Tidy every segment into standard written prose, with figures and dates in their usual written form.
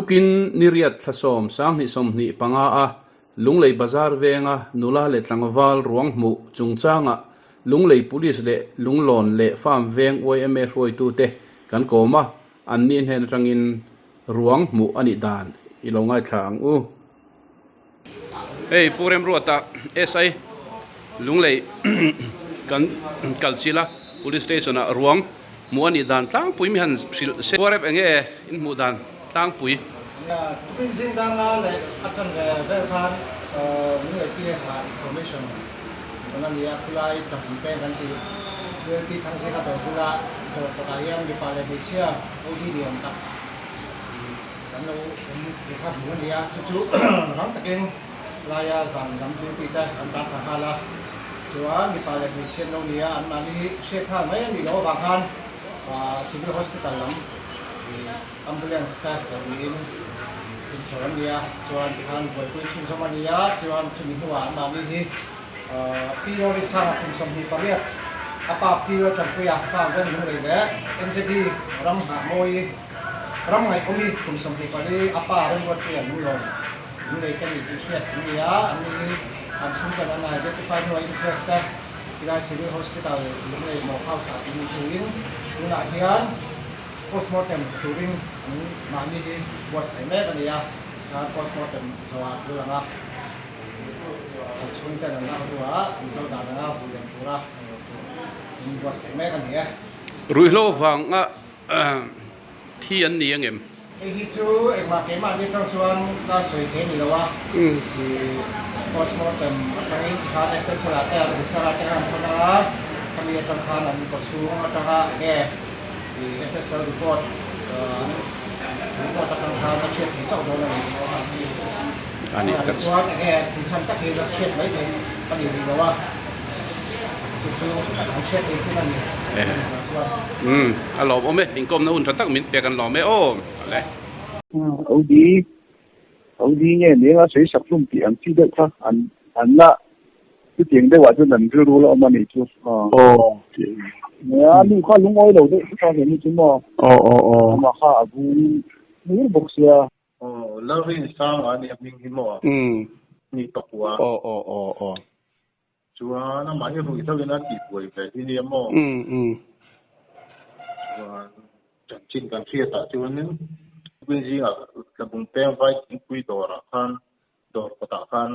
Tukin niriat thla 20 25 a Lunglei Bazar venga nula leh tlangval ruang hmuh chungchangah Lunglei Police leh Lunglawn leh Farm veng yma hruaitute kan kawm a, anni hnen atangin ruang hmuh a nih dan i lo ngaithla ang u. Hei Pu Remruata SI Lunglei kan kal chilh a, Police Station ah ruang hmuh a nih dan tlangpui mi han hrilh se. Pu Rep enge in hmuh dan tlangpui? Nia, tukin zing danga leh a chanve vel khan Lunglei PS ah information rawn a ni a, khulai tlawhpui peng kan tih ULP Thangzinga dawr bula dawr kawtah hian mipa leh hmeichhia OD ni awm tak kan lo awm tih kha hmuh a ni a, chu chu rang takin laia zan lam duty te an tan thla nghal a, chuan mipa leh hmeichhia an lo ni a, anmahni hriat nghal mai a nih loh avang khan Civil Hospital lam ambulance te lo niin inchhawr an ni a, chuan tikhan buaipui chhunzawm a ni a, chuan chumi hnuah anmahni hi Pi Lawrisanga kum 28 a pa Pi Laltanpuia fa veng Lunglei leh NZD ram nghah mawi Ram ngaihawmi kum 24 a pa Remruatpuia Lunglawm Lunglei te nih tih hriat an ni a, an ni hi an chhungten an identify hnuah interest te tilai Civil Hospital Lunglei Mawk House ah tih hnuin tunah hian postmortem turin an mahni hi buatsaih mek a ni a, postmortem zawhah tul anga an chhungten an lak hnuah Mizo dan anga vui lian tura an buatsaih mek a ni e. Ruihhlo vanga thi an ni angem? Hei hi chu engmah keimah ni atang chuan ka sawi thei a ni lo a, postmortem atangin tikhan FSL ah te Risar ah te khan an thawn anga, khami atang khan an kawchhung atanga enge FSL report an report atang khan a hriat thei chauh dawn a ni. Chuan enge thilchhan tak hi la hriat mai thei a ni rih lo a. Chu chu an hriat thei chin a ni. Umm a lawmawm e, inkawmna hun tha tak min pek an lawm e aw le. OD OD nge nia sawi sak hlum tih ang chi deuh kha an an la chutiang deuhah chuan an rilru la awm a nih chu. Aw. Nia nu kha lungawi lo deuh chu kha ni chu maw. Aw aw aw. Amah kha a bung hmur bawk sia. Aw Lalrinsanga a nia hming hi maw? Umm. Ni pakua. Aw aw aw aw. Chuan amah hi ruih hlauhin a tihbuai ve hi nia maw? Umm umm. Chuan chanchin kan hriatah chuanin Tukin zingah Tlabung peng vai thingpui dawrah khan dawr kawtah khan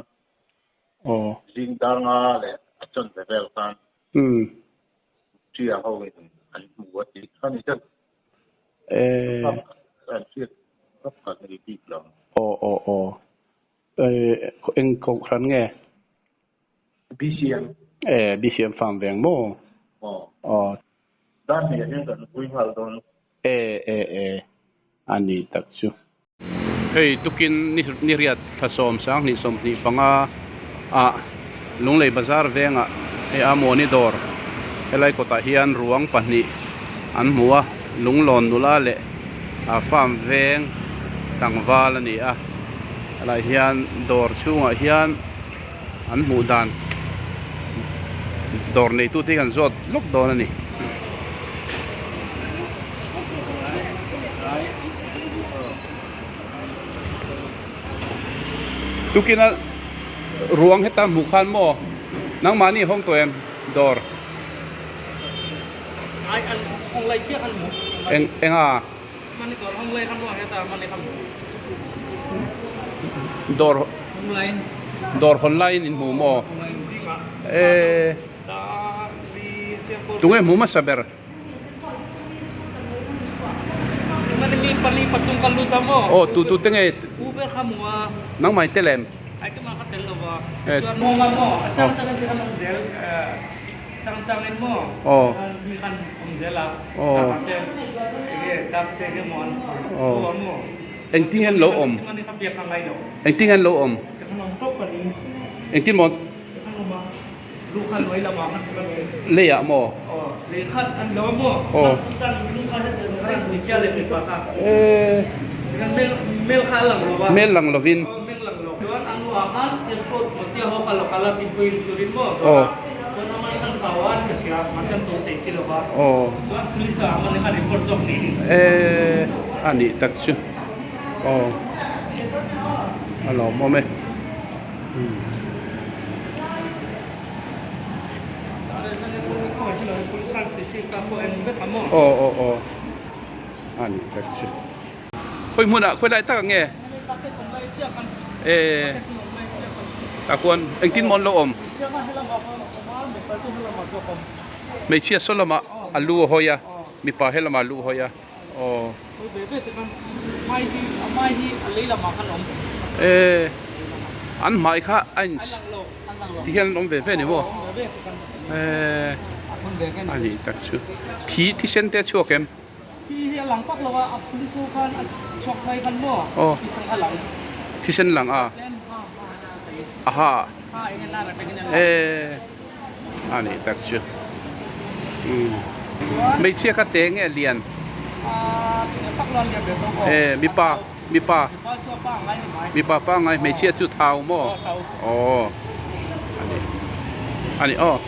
Aw. zing dar nga leh a chawn ve vel khan Umm. Ṭia ho in an hmu a tih kha ni deuh. Eh. An hriat vak kha ni bik lo. Aw aw aw. Eh eng kohhran nge? BCM. Eh BCM farm veng maw? Aw. Aw. Dan hnih ah hian kan vui nghal dawn. Eh eh eh a ni tak chu. Hei tukin ni riat thla 10 2025 ah Lunglei Bazar vengah hei Amawni dawr helai kawtah hian ruang pahnih an hmu a, Lunglawn nula leh farm veng tlangval a ni a, helai hian dawr chhungah hian an hmuh dan dawr neitute hi kan zawt lawk dawn a ni. Tukina ruang heta hmuh khan maw nangmahni hawng tawh em dawr eng enga dawr dawr hawn laiin in hmu maw eh tunge hmu hmasa ber. Aw tu tu te nge nangmah in tel em? Aw aw aw engtin nge an lo awm engtin nge an lo awm engtin maw? Leiah maw? Aw. Mel lang lovin. Aw. Aw. Eh, a nih tak chu. Aw a lawmawm e. Aw aw aw a nih tak chu. Khawi hmunah khawi lai tak ang nge? Eh tah khuan engtin maw an lo awm? Hmeichhia saw lamah a lu a hawi a, mipa he lamah a lu a hawi a aw. Eh an hmai kha a in ti hian an awm ve ve a ni maw? Eh a nih tak chu thi thisen te a chhuak em? Thi hi a lang vak lo a, a police ho khan a chhuak phai khan maw thisen a lang. Thisen lang a. Aha. E a nih tak chu. Hmeichhia kha te nge lian? E mipa mipa mipa pangngai hmeichhia chu thau maw? Aw a ni a ni aw.